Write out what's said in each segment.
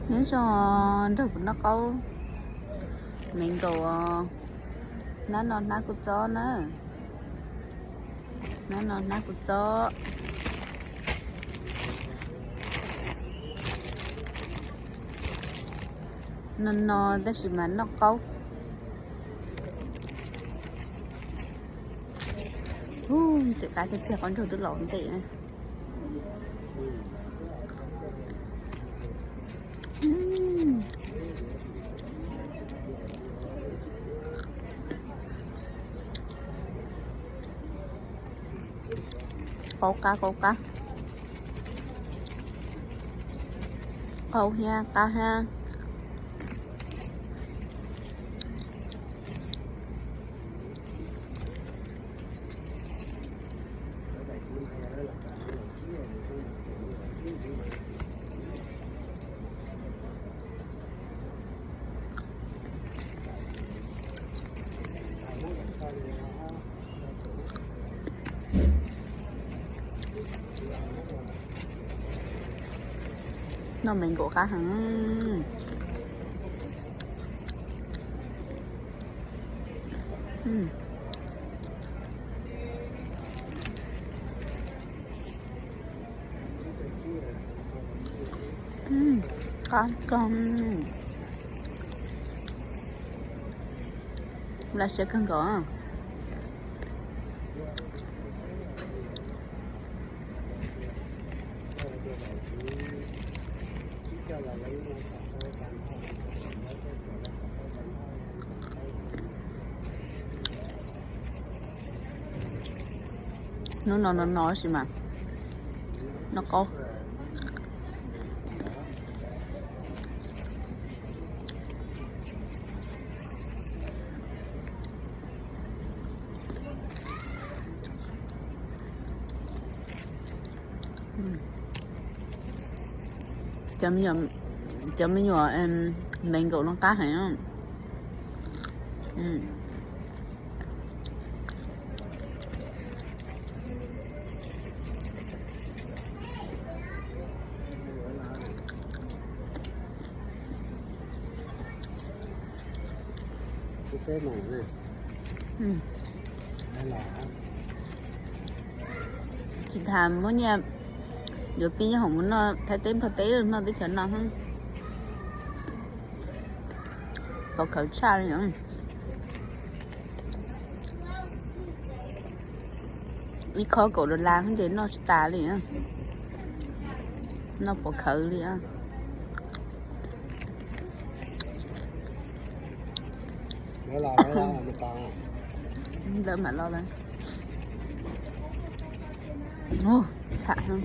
Nyob zoo, nrog kuv noj qaub me nkaus. Hnab no hnab kuv txob na. Hnab no hnab kuv txob. No no tab sis mas noj qaub. Ntxim qab tiag tiag, qab nrog twb los ntej na. Qaub qab, qaub qab. Qaub thiab qab thiab. Noj me nkaus qab heev. Qab kawg. Laj siab kawg nkaus. Hnub no no no tab sis mas noj qaub. Cov me nyuam, cov me nyuam me nkaus no qab heev. Tsis tas muab nyiaj yuav pib nyob hoom mus noj Thaib teb Nplog teb, noj teb chaws no pov khawv tshaj li. Ib khob kaum dollar ces noj tsis tas li, noj pov khawv li. Lawv mam los lawm. Tsham.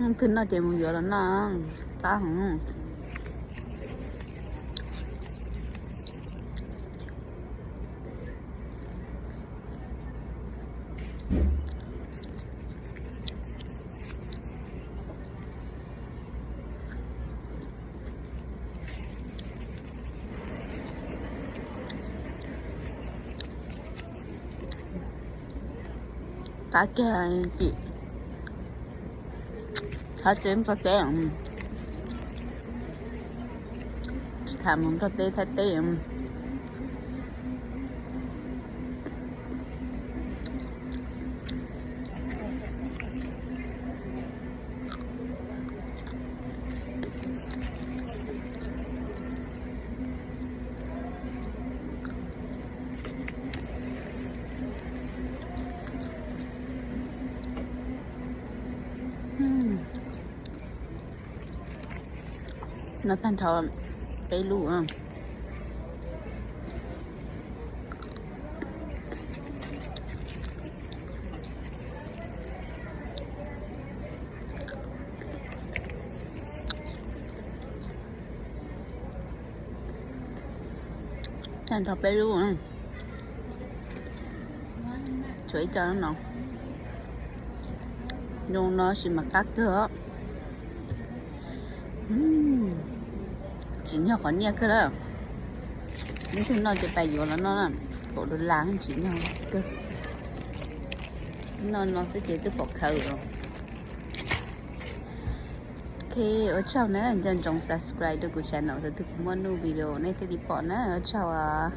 Leej twg noj ces mus yuav los noj, qab heev. Qab kiag, tsis thab teb Nplog teb, tsis tham mus Nplog teb Thaib teb. Noj tag nrho peb lub. Tag nrho peb lub. Tshuav ib co no, zoo no sis mas qab kawg os. Tsim nyog qhov niaj kawg lawm. Leej twg noj ces pab yuav los noj na, kaum dollar tsim nyog kawg. Noj no xwb ces twb pom khaws los. Ok, ua tsaug na, nco ntsoov subscribe rau kuv channel, thaum twg kuv muaj new video nej thiaj li pom na, ua tsaug os.